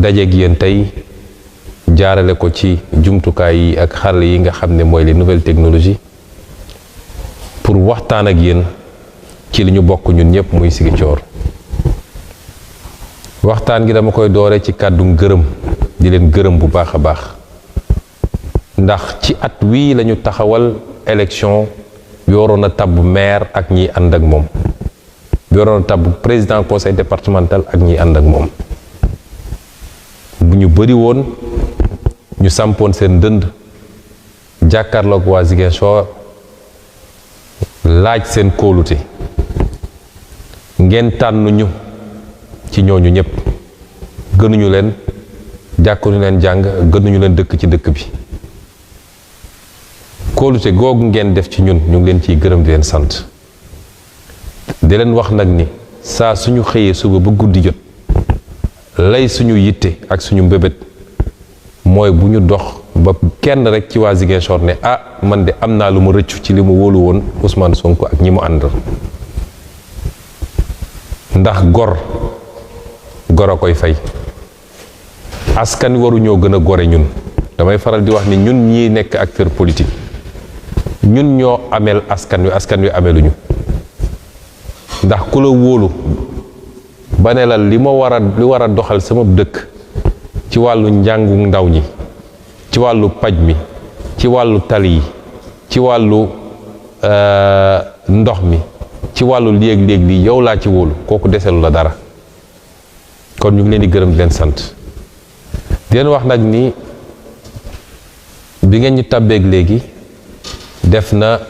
dajeeg yéen tey jaarale ko ci jumtukaay yi ak xarala yi nga xam ne mooy les nouvelles technologies pour waxtaan ak yéen ci li ñu bokk ñun ñëpp muy Ziguinchor. waxtaan gi dama koy doore ci kàddu gërëm di leen gërëm bu baax a baax ndax ci at wii lañu taxawal élection bi waroon a tabb maire ak ñiy ànd ak moom bi waroon a tabb président conseil départemental ak ñiy ànd ak moom bu ñu bëri woon ñu sampoon seen dënd jàkkaarloog waa Ziguinchor laaj seen kóolute ngeen tànn ñu ci ñooñu ñëpp gënuñu leen jàkkuñu leen jàng gënuñu leen dëkk ci dëkk bi kóolute googu ngeen def ci ñun ñu ngi leen ciy gërëm di leen sant di leen wax nag ni saa suñu xëyee suba ba guddi jot lay suñu yitte ak suñu mbébét mooy bu ñu dox ba kenn rek ci waa Ziguinchor ne ah man de am naa lu ma rëccu ci li mu wóolu woon Ousmane Sonko ak ñi mu àndal ndax gor a koy fay askan wi waruñoo gën a gore ñun damay faral di wax ni ñun ñi nekk acteur politique ñun ñoo ameel askan wi ameeluñu ndax ku la wóolu ba ne la li war a doxal sama dëkk ci wàllu njàngu ndaw ñi ci wàllu paj mi ci wàllu tali yi ci wàllu ndox mi ci wàllu léeg-léeg lii yow laa ci wóolu kooku deselu la dara kon ñu ngi leen di gërëm di leen sant di leen wax nag ni bi ngeen ñu tàbbeeg léegi def na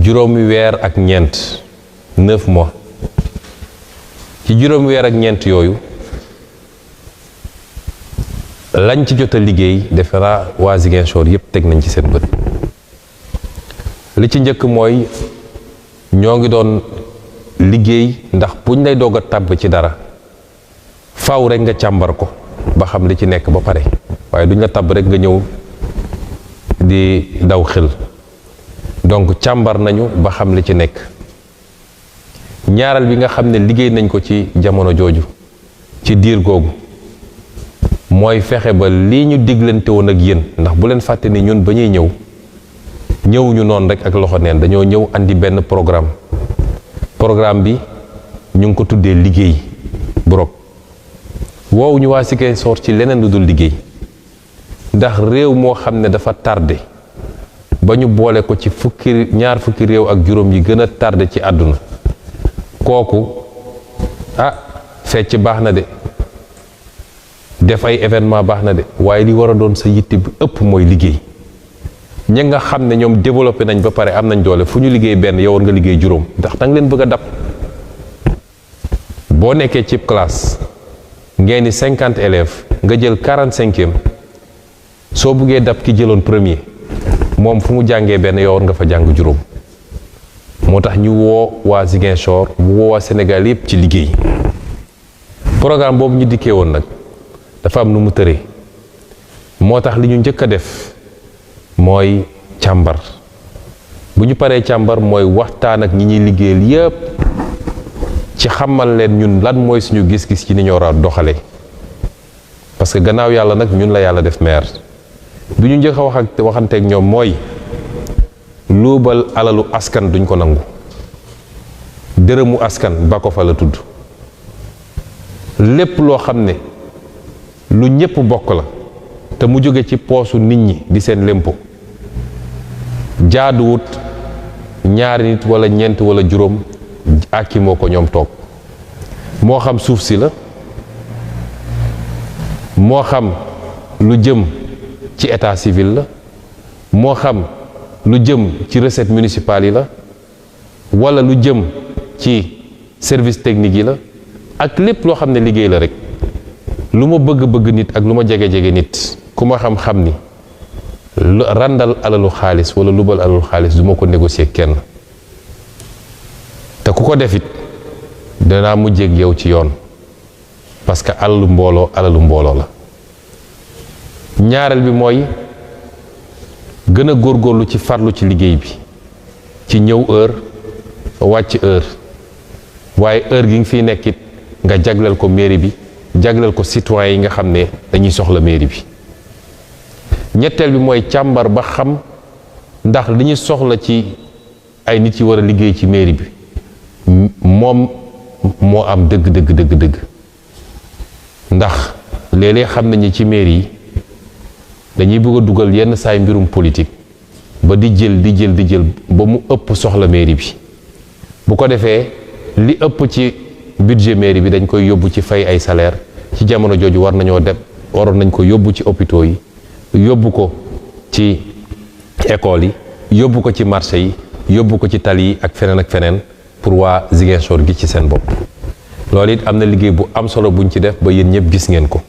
juróomi weer ak ñeent 9 mois ci juróomi weer ak ñeent yooyu lañ ci jot a liggéey defe naa waa Ziguinchor yépp teg nañ ci seen bët li ci njëkk mooy ñoo ngi doon liggéey ndax buñ lay doog a tàbb ci dara faaw rek nga càmbar ko ba xam li ci nekk ba pare waaye duñ la tàbb rek nga ñëw di daw xel donc càmbar nañu ba xam li ci nekk ñaareel bi nga xam ne liggéey nañ ko ci jamono jooju ci diir googu mooy fexe ba lii ñu diglante woon ak yéen ndax bu leen fàtte ni ñun ba ñuy ñëwuñu noonu rek ak loxo neen dañoo ñëw andi benn programme bi ñu ngi ko tuddee liggéey Brok woowu ñu waa Ziguinchor ci leneen lu dul liggéey ndax réew moo xam ne dafa tardé ba ñu boole ko ci ñaar fukki réew ak juróom yi gën a tardé ci àdduna kooku fecc baax na de def ay événement baax na de waaye li war a doon sa yitte bi ëpp mooy liggéey ñi nga xam ne ñoom développé nañ ba pare am nañ doole fu ñu liggéey benn yow war nga liggéey juróom ndax danga leen bëgg a dab boo nekkee cib classe ngeen ni 50 élèves nga jël 45e soo buggee dab ki jëloon premier moom fu mu jàngee benn yow war nga fa jàng juróom moo tax ñu woo waa Ziguinchor woo waa Sénégal yépp ci liggéey programme boobu ñu dikkee woon nag dafa am nu mu tëree moo tax li ñu njëkk a def mooy càmbar bu ñu paree càmbar mooy waxtaan ak ñi ñuy liggéeyal yépp ci xamal leen ñun lan mooy suñu gis-gis ci ni ñu war a doxalee parce que gannaaw yàlla nag ñun la yàlla def maire bi ñu njëkk a waxanteeg ñoom mooy luubal alalu askan duñ ko nangu dërëmu askan ba ko fa la tudd lépp loo xam ne lu ñépp bokk la te mu jóge ci poosu nit ñi di seen lempo jaaduwut ñaari nit wala ñeent wala juróom àkki moo ko ñoom toog moo xam suuf si la moo xam lu jëm ci état civil la moo xam lu jëm ci recette municipale yi la wala lu jëm ci service technique yi la ak lépp loo xam ne liggéey la rek lu ma bëgg nit ak lu ma jege nit ku ma xam ni randal alalu xaalis wala lubal alalu xaalis du ma ko négocier kenn te ku ko defit danaa mujjeeg yow ci yoon parce que alalu mbooloo la ñaareel bi mooy gën a góorgóorlu ci farlu ci liggéey bi ci ñëw heure wàcc heure waaye heure gi nga fiy nekkit nga jagleel ko mairie bi jagleel ko citoyens yi nga xam ne dañuy soxla mairie bi. ñetteel bi mooy càmbar ba xam ndax li ñu soxla ci ay nit yi war a liggéey ci mairie bi moom moo am dëgg. ndax léeg-léeg xam nañu ci mairie yi dañuy bëgg a dugal yenn saay mbirum politique ba di jël ba mu ëpp soxla mairie bi bu ko defee li ëpp ci budget mairie bi dañ koy yóbbu ci fay ay salaire ci jamono jooju waroon nañ ko yóbbu ci hôpitaux yi yóbbu ko ci école yi yóbbu ko ci marché yi yóbbu ko ci tali yi ak feneen pour waa Ziguinchor gi ci seen bopp. loolu it am na liggéey bu am solo buñ ci def ba yéen ñëpp gis ngeen ko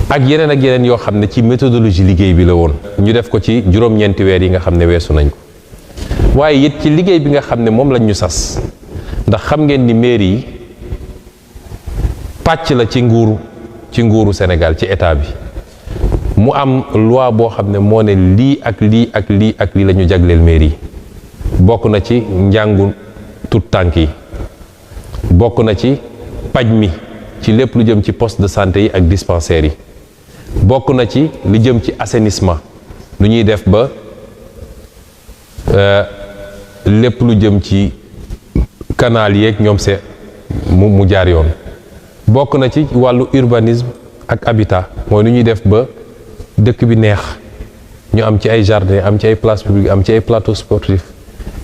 ak yeneen yoo xam ne ci méthodologie liggéey bi la woon ñu def ko ci juróom-ñeenti weer yi nga xam ne weesu nañ ko waaye it ci liggéey bi nga xam ne moom lañ ñu sas ndax xam ngeen ni mairie yi pàcc la ci nguuru Sénégal ci état bi mu am loi boo xam ne moo ne lii ak lii la ñu jagleel mairie yi bokk na ci njàngu tut tànk yi bokk na ci paj mi ci lépp lu jëm ci poste de santé yi ak dispensaires yi bokk na ci lu jëm ci assainissement lu ñuy def ba lépp lu jëm ci canal yeeg ñoom mu jaar yoon bokk na ci wàllu urbanisme ak habitat mooy lu ñuy def ba dëkk bi neex ñu am ci ay jardin am ci ay place publique am ci ay plateau sportif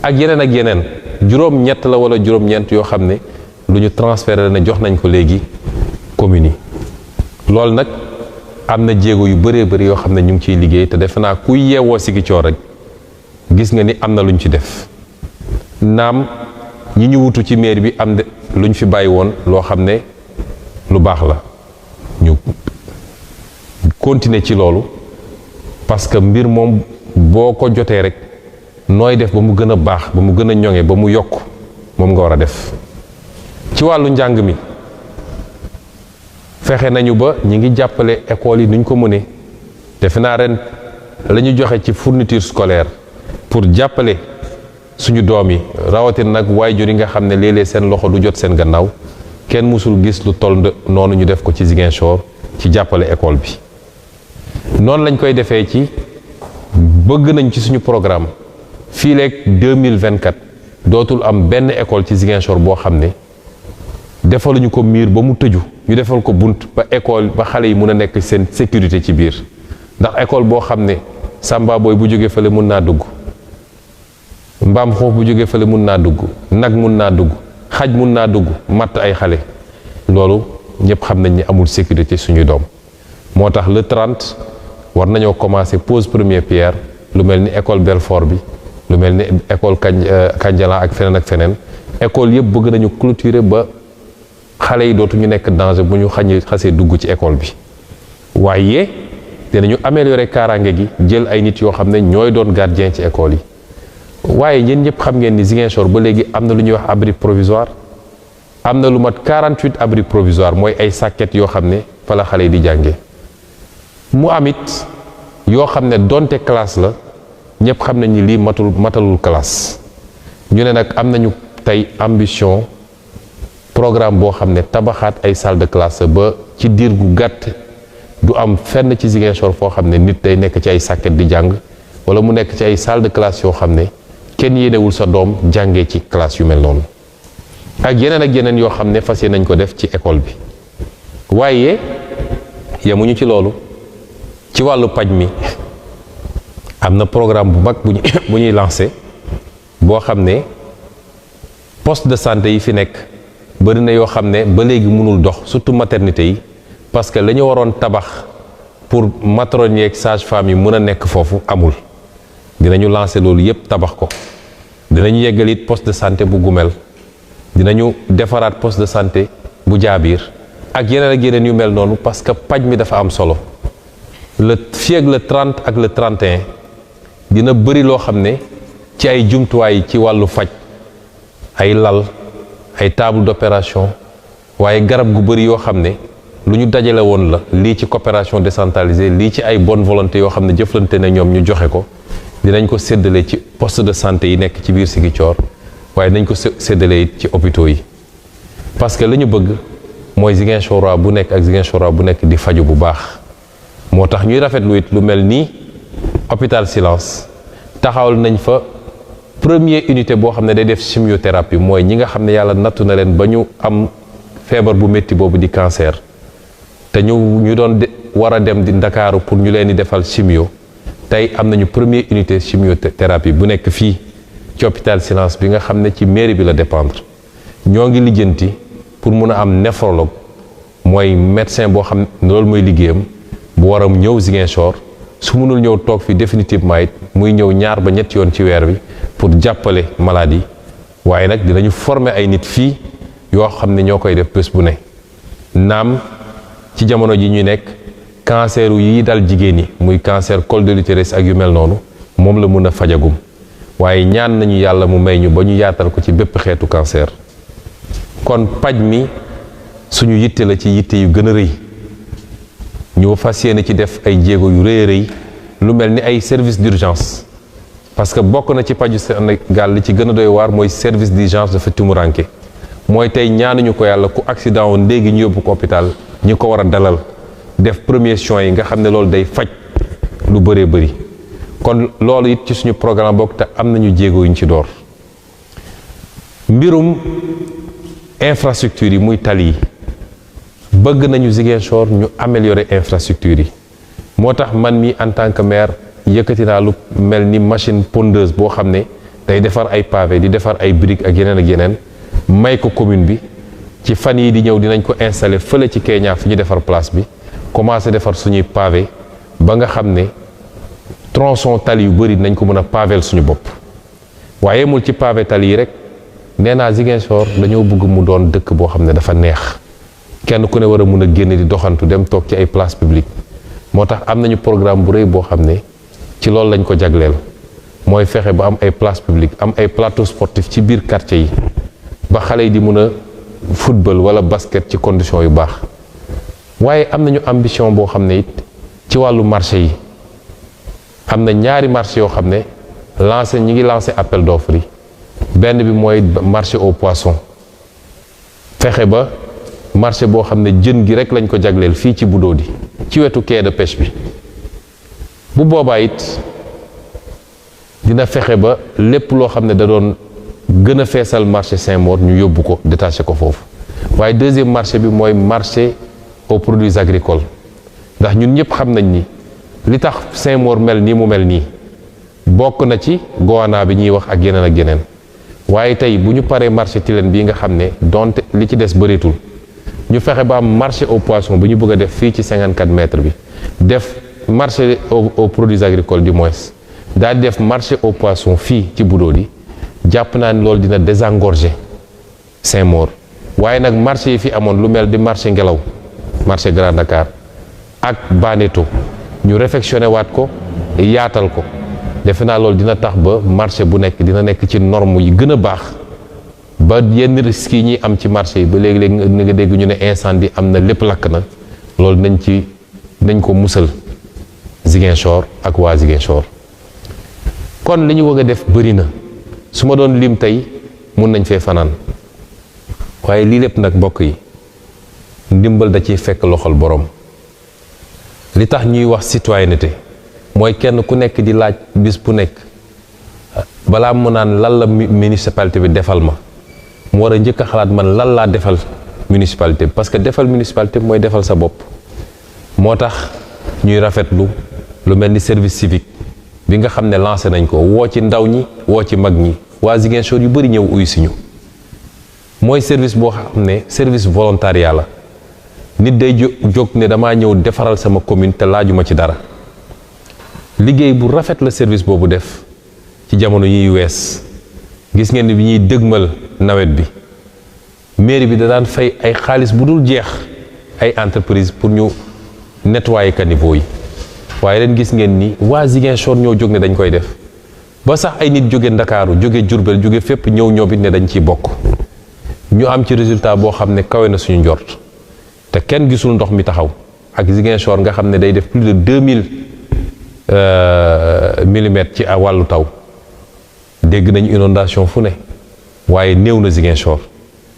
ak yeneen juróom-ñett la wala juróom-ñeent yoo xam ne lu ñu transféré na jox nañ ko léegi communes yi loolu nag am na jéego yu bëree bëri yoo xam ne ñu ngi ciy liggéey te defe naa kuy yeewoo Ziguinchor rek gis nga ni am na lu ñu ci def naam ñi ñu wutu ci mairie bi am de lu ñu fi bàyyi woon loo xam ne lu baax la ñu continuer ci loolu parce que mbir moom boo ko jotee rek nooy def ba mu gën a baax ba mu gën a ñoŋe ba mu yokk moom nga war a def ci wàllu njàng mi fexe nañu ba ñi ngi jàppale école yi nuñ ko mënee defe naa ren la ñu joxe ci fourniture scolaire pour jàppale suñu doom yi rawatina nag waajur yi nga xam ne léeg-léeg seen loxo du jot seen gannaaw kenn mësul gis lu toll noonu ñu def ko ci Ziguinchor ci jàppale école bi noonu lañ koy defee ci bëgg nañ ci suñu programme fii leeg 2024 dootul am benn école ci Ziguinchor boo xam ne defaluñu ko miir ba mu tëju ñu defal ko bunt ba école ba xale yi mun a nekk seen sécurité ci biir ndax école boo xam ne samba booy bu jógee fële mun naa dugg mbaam xoof bu jógee fële mun naa dugg nag mun naa dugg xaj mun naa dugg matt ay xale loolu ñëpp xam nañ ni amul sécurité suñu doom moo tax le 30 war nañoo commencer pose première pierre lu mel ni école Belfort bi lu mel ni école Kandiala ak feneen école yëpp bëgg nañu clôturer ba xale yi dootu ñu nekk danger bu ñu xasee dugg ci école bi waaye dinañu améliorer kaaraange gi jël ay nit yoo xam ne ñooy doon gardien ci école yi waaye yéen ñëpp xam ngeen ni Ziguinchor ba léegi am na lu ñuy wax abri provisoire am na lu mat 48 abri provisoire mooy ay sàkket yoo xam ne fa la xale yi di jàngee mu amit yoo xam ne donte classe la ñëpp xam nañ ni lii matalul classe ñu ne nag am nañu tey ambition programme boo xam ne tabaxaat ay salle de classe ba ci diir gu gàtt du am fenn ci Ziguinchor foo xam ne nit day nekk ci ay sàkket di jàng wala mu nekk ci ay salle de classe yoo xam ne kenn yéenewul sa doom jàngee ci classe yu mel noonu ak yeneen yoo xam ne fas yéene nañ ko def ci école bi waaye yemuñu ci loolu ci wàllu paj mi am na programme bu mag bu ñuy lancé boo xam ne poste de santé yi fi nekk bëri na yoo xam ne ba léegi mënul dox surtout maternité yi parce que la ñu waroon tabax pour matrone yeeg sage-femme yi mën a nekk foofu amul dinañu lancer loolu yépp tabax ko dinañu yeggal it poste de santé bu Gumel dinañu defaraat poste de santé bu Jaabiir ak yeneen yu mel noonu parce que paj mi dafa am solo fii ak le 30 ak le 31 dina bëri loo xam ne ci ay jumtuwaay ci wàllu faj ay lal ay table d'opération waaye garab gu bëri yoo xam ne lu ñu dajale woon la lii ci coopération décentralisée lii ci ay bonne volonté yoo xam ne jëflante ne ñoom ñu joxe ko dinañ ko séddale ci poste de santé yi nekk ci biir Ziguinchor waaye nañ ko séddale it ci hôpitaux yi parce que la ñu bëgg mooy Ziguinchor bu nekk ak Ziguinchor bu nekk di faju bu baax. moo tax ñuy rafetlu it lu mel nii hôpital Silence taxawal nañ fa première unité boo xam ne day def chimiothérapie mooy ñi nga xam ne yàlla nattu na leen ba ñu am feebar bu métti boobu di cancer te ñu doon war a dem di Ndakaaru pour ñu leen di defal chimio tey am nañu première unité chimiothérapie bu nekk fii ci hôpital Silence bi nga xam ne ci mairie bi la dépendre. ñoo ngi lijjanti pour mun a am néphrologue mooy médecin boo xam ne loolu mooy liggéeyam bu war a ñëw Ziguinchor su mënul ñëw toog fi définitivement it muy ñëw 2 ba 3 yoon ci weer bi pour jàppale maladie waaye nag dinañu former ay nit fii yoo xam ne ñoo koy def bés bu ne naam ci jamono ji ñuy nekk cancer yi dal jigéen ñi muy cancer col de l'utérus ak yu mel noonu moom la mun a fajagum waaye ñaan nañu yàlla mu may ñu ba ñu yaatal ko ci bépp xeetu cancer. kon paj mi suñu yitte la ci yitte yu gën a rëy ñu fas yéene ci def ay jéego yu rëy a rëy lu mel ni ay service d'urgence parce que bokk na ci paju Sénégal li ci gën a doy waar mooy service d'urgence dafa tumuranke mooy tey ñaanuñu ko yàlla ku accident woon léegi ñu yóbbu ko hôpital ñi ko war a dalal def premiers soins yi nga xam ne loolu day faj lu bëree bëri kon loolu it ci suñu programme bokk te am nañu jéego yu ñu ci door mbirum infrastructure yi muy tali yi bëgg nañu Ziguinchor ñu améliorer infrastructure yi moo tax man mi en tant que maire yëkkati naa lu mel ni machine pondeuse boo xam ne day defar ay pavé di defar ay briques ak yeneen may ko commune bi ci fan yi di ñëw dinañ ko installer fële ci Kenya fi ñu defar place bi commencé defar suñuy pavé ba nga xam ne tronçon tali yu bëri dinañ ko mën a pavel suñu bopp waaye mul ci pavé tali yi rek nee naa Ziguinchor dañoo bëgg mu doon dëkk boo xam ne dafa neex kenn ku ne war a mun a génn di doxantu dem toog ci ay place publique moo tax am nañu programme bu rëy boo xam ne ci loolu lañ ko jagleel mooy fexe ba am ay place publique am ay plateau sportif ci biir quartier yi ba xale yi di mun a football wala basket ci condition yu baax waaye am nañu ambition boo xam ne it ci wàllu marché yi am na 2 marché yoo xam ne ñi ngi lancé appel d'offres yi benn bi mooy marché au poisson fexe ba marché boo xam ne jën gi rek lañ ko jagleel fii ci Budodi ci wetu quai de pêche bi bu boobaa it dina fexe ba lépp loo xam ne da doon gën a feesal marché Saint-Maur ñu yóbbu ko détaché ko foofu waaye deuxième marché bi mooy marché aux produits agricoles ndax ñun ñëpp xam nañ ni li tax Saint-Maur mel nii mu mel nii bokk na ci goana bi ñuy wax ak yeneen waaye tey bu ñu paree marché Tilène bii nga xam ne donte li ci des bëreetul ñu fexe ba am marché au poisson bu ñu bëgg a def fii ci 54 mètres bi def marché aux produits agricoles du moins daal di def marché au poisson fii ci Budodi jàpp naa ni loolu dina désengorger Saint-Maur waaye nag marché yi fi amoon lu mel di marché Ngelaw marché Grand Dakar ak Baneto ñu réfectionné waat ko yaatal ko defe naa loolu dina tax ba marché bu nekk dina nekk ci norme yi gën a baax ba yenn risques yi ñuy am ci marché yi ba léegi-léegi nga dégg ñu ne incendie am na lépp lakk na loolu nañ ko musal Ziguinchor ak waa Ziguinchor kon li ñu bëgg a def bëri na su ma doon lim tey mun nañ fee fanaan waaye lii lépp nag mbokk yi ndimbal da ciy fekk loxol borom li tax ñuy wax citoyenneté mooy kenn ku nekk di laaj bis bu nekk balaa mu naan lan la municipalité bi defal ma mu war a njëkk a xalaat man lan laa defal municipalité bi parce que defal municipalité bi mooy defal sa bopp moo tax ñuy rafetlu lu mel ni service civique bi nga xam ne lancé nañ ko woo ci ndaw ñi woo ci mag ñi waa Ziguinchor yu bëri ñëw uyu si ñu mooy service boo xam ne service volontariat la nit day jóg ne damaa ñëw defaral sama commune te laajuma ci dara liggéey bu rafet la service boobu def ci jamono yiy wees gis ngeen ni bi ñuy dëgmal nawet bi mairie bi da daan fay ay xaalis bu dul jeex ay entreprise pour ñu nettoyer caniveau yi waaye ren gis ngeen ni waa Ziguinchor ñoo jóg ne dañ koy def ba sax ay nit jóge Ndakaaru jóge Jurbel jóge fépp ñëw ñoom ne dañ ciy bokk ñu am ci résultat boo xam ne kawe na suñu njort te kenn gisul ndox mi taxaw ak Ziguinchor nga xam ne day def plus de 2000 millimètres ci wàllu taw dégg nañu inondation fu ne waaye néew na Ziguinchor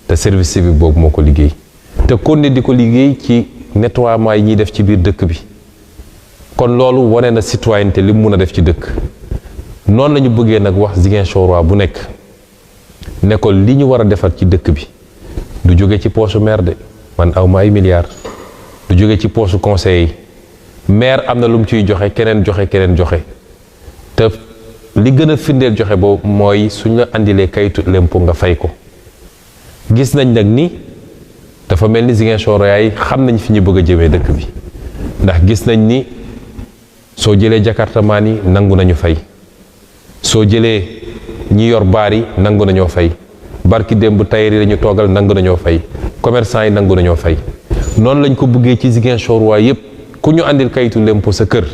te service civique boobu moo ko liggéey te kon ne di ko liggéey ci nettoiement yi ñuy def ci biir dëkk bi. kon loolu wane na citoyenneté li mu mun a def ci dëkk noonu la ñu bëggee nag wax Ziguinchor bu nekk ne ko li ñu war a defar ci dëkk bi du jóge ci poche maire de man aw ma ay milliards du jóge ci poche conseil yi maire am na lu mu ciy joxe keneen joxe te li gën a firndeel joxe boobu mooy suñ la andilee kayitu lempo nga fay ko gis nañ nag ni dafa mel ni Ziguinchor yaay xam nañ fi ñu bëgg a jëmee dëkk bi ndax gis nañ ni soo jëlee jakartamaan yi nangu nañu fay soo jëlee ñi yor baar yi nangu nañoo fay barki démb tailleur yi lañu toogal nangu nañoo fay commerçant yi nangu nañoo fay noonu lañ ko bëggee ci Ziguinchor waa yépp ku ñu andil kayitu lempo sa kër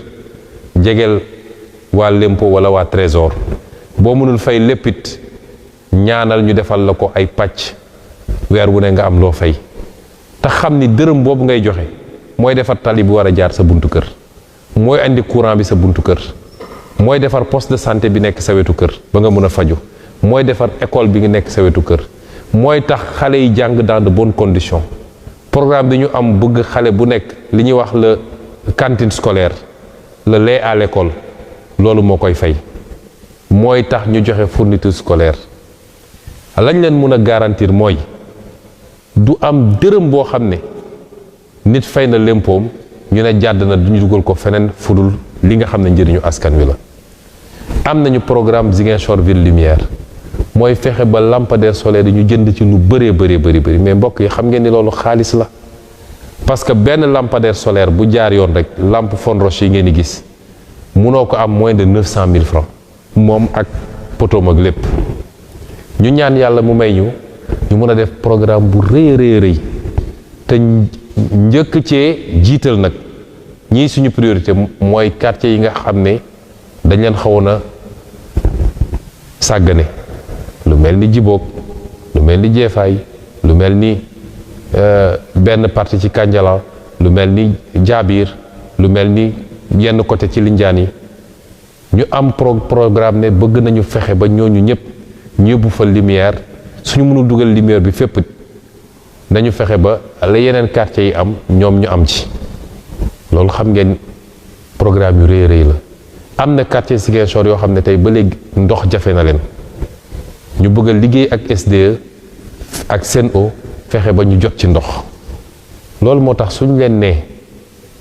jegeel waa lempo wala waa trésor boo mënul fay léppit ñaanal ñu defal la ko ay pàcc weer wu ne nga am loo fay te xam ni dërëm boobu ngay joxe mooy defar tali bi war a jaar sa buntu kër mooy andi courant bi sa buntu kër mooy defar poste de santé bi nekk sa wetu kër ba nga mën a faju mooy defar école bi nga nekk sa wetu kër mooy tax xale yi jàng dans de bonnes conditions programme bi ñu am bëgg xale bu nekk li ñuy wax le cantine scolaire le lait à l'école loolu moo koy fay mooy tax ñu joxe fourniture scolaire lañ leen mën a garantir mooy du am dërëm boo xam ne nit fay na lempoom ñu ne jàdd na duñu dugal ko feneen fudul li nga xam ne njëriñu askan wi la am nañu programme Ziguinchor ville lumière mooy fexe ba lampadaire solaire yi ñu jënd ci lu bëree bëri mais mbokk yi xam ngeen ni loolu xaalis la parce que benn lampadaire solaire bu jaar yoon rek lampe fond roche yi ngeen di gis munoo ko am moins de 900 000 francs moom ak potoom ak lépp ñu ñaan yàlla mu may ñu mën a def programme bu rëy te njëkk cee jiital nag ñii suñu priorité mooy quartier yi nga xam ne dañ leen xawoon a sàggane lu mel ni Jiboog lu mel ni Jeefaay lu mel ni benn partie ci Kanjala lu mel ni Jaabir lu mel ni yenn côté ci Linjaan yi ñu am programme ne bëgg nañu fexe ba ñooñu ñëpp ñu yóbbu fa lumière suñu mënul dugal lumière bi fépp nañu fexe ba la yeneen quartier yi am ñoom ñu am ci loolu xam ngeen programme yu rëy la am na quartier Ziguinchor yoo xam ne tey ba léegi ndox jafe na leen ñu bëgg a liggéey ak SDE ak Sen'Eau fexe ba ñu jot ci ndox loolu moo tax suñ leen nee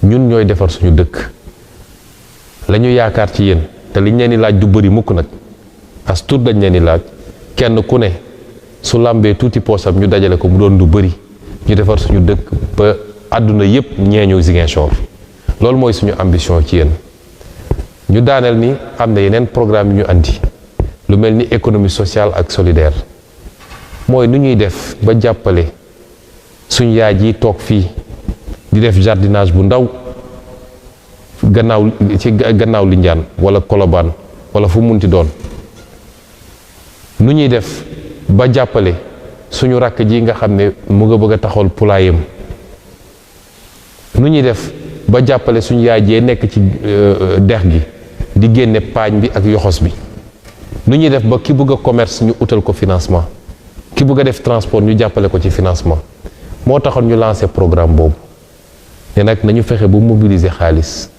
ñun ñooy defar suñu dëkk la ñu yaakaar ci yéen te liñ leen di laaj du bëri mukk nag as tuut dañ leen di laaj kenn ku ne su làmbee tuuti poosam ñu dajale ko mu doon du bëri ñu defar suñu dëkk ba àdduna yépp ñeeñu Ziguinchor loolu mooy suñu ambition ci yéen ñu daaneel ni am na yeneen programme yu ñu andi lu mel ni économie sociale ak solidaire mooy nu ñuy def ba jàppale suñ yaay ji toog fii di def jardinage bu ndaw gannaaw Linjaan wala Kolobaan wala fu munti doon nu ñuy def ba jàppale suñu rakk ji nga xam ne mu nga bëgg a taxawal poulailler nu ñuy def ba jàppale suñu yaay jee nekk ci dex gi di génne paañ bi ak yoxos bi nu ñuy def ba ki bëgg a commerce ñu utal ko financement ki bëgg a def transport ñu jàppale ko ci financement moo taxoon ñu lancé programme boobu ne nag nañu fexe bu mobiliser xaalis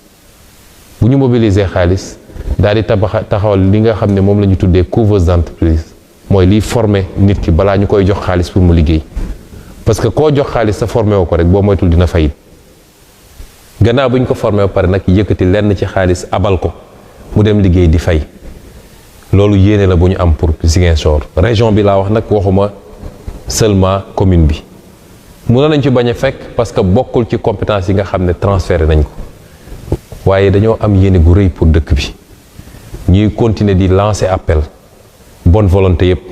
bu ñu mobiliser xaalis daal di taxawal li nga xam ne moom la ñu tuddee couveuse d'entreprise mooy liy former nit ki balaa ñu koy jox xaalis pour mu liggéey parce que koo jox xaalis sa formé woo ko rek boo moytul dina fayit gannaaw bu ñu ko formé ba pare nag yëkkati lenn ci xaalis abal ko mu dem liggéey di fay loolu yéene la bu ñu am pour Ziguinchor région bi laa wax nag waxuma seulement commune bi mënoon nañ ci bañ a fekk parce que bokkul ci compétence yi nga xam ne transféré nañ ko waaye dañoo am yéene gu rëy pour dëkk bi ñuy continuer di lancer appel bonne volonté yépp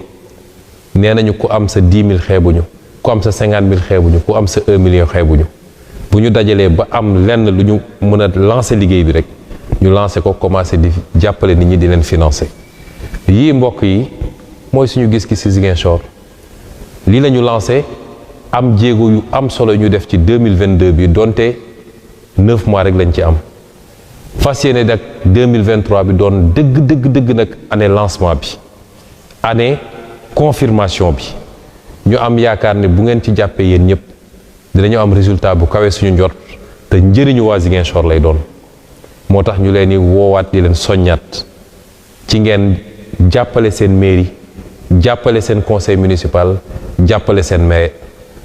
nee nañu ku am sa 10 000 xeebuñu ku am sa 50 000 xeebuñu ku am sa 1 million xeebuñu bu ñu dajalee ba am lenn lu ñu mën a lancer liggéey bi rek ñu lancer ko commencer di jàppale nit ñi di leen financer yii mbokk yi mooy suñu gis-gis ci Ziguinchor lii la ñu lancer am jéego yu am solo ñu def ci 2022 bi donte 9 mois rek lañ ci am fas yéene nag 2023 bi doon dëgg nag année lancement bi année confirmation bi ñu am yaakaar ne bu ngeen ci jàppee yéen ñëpp dinañu am résultat bu kawe suñu njort te njëriñu waa Ziguinchor lay doon. moo tax ñu leen di woowaat di leen soññaat ci ngeen jàppale seen mairie jàppale seen conseil municipal jàppale seen maire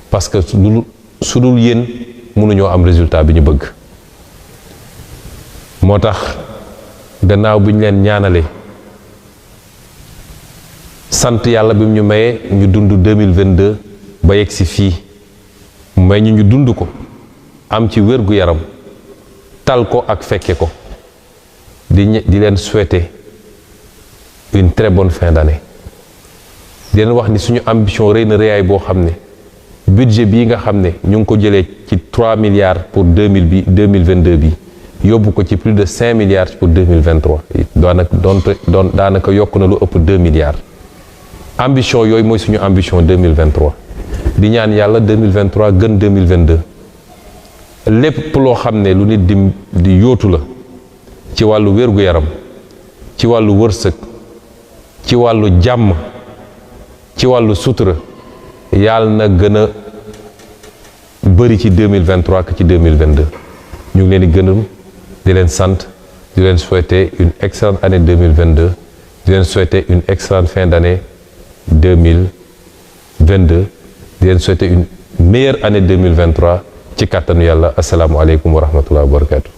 parce que su dul yéen mënuñoo am résultat bi ñu bëgg. moo tax gannaaw bi ñu leen ñaanale sant yàlla bi mu ñu mayee ñu dund 2022 ba yegg si fii may ñu dund ko am ci wér gu yaram tal ko ak fekke ko di leen souhaiter une très bonne fin d'année di leen wax ni suñu ambition rëy na rëyaay boo xam ne budget bii nga xam ne ñu ngi ko jëlee ci 3 milliards pour 2022 bi yóbbu ko ci plus de 5 milliards pour 2023 daanaka yokk na lu ëpp 2 milliards ambition yooyu mooy suñu ambition 2023 di ñaan yàlla 2023 gën 2022 lépp loo xam ne lu nit di yóotu la ci wàllu wér-gu-yaram ci wàllu wërsëg ci wàllu jàmm ci wàllu sutura yàlla na gën a bëri ci 2023 que ci 2022 ñu ngi leen di gënam di leen sant di leen souhaiter une excellente année 2022 di leen souhaiter une excellente fin d'année 2022 di leen souhaiter une meilleure année 2023 ci kàttanu yàlla asalaamualeykum wa rahmatullahi wa barakatu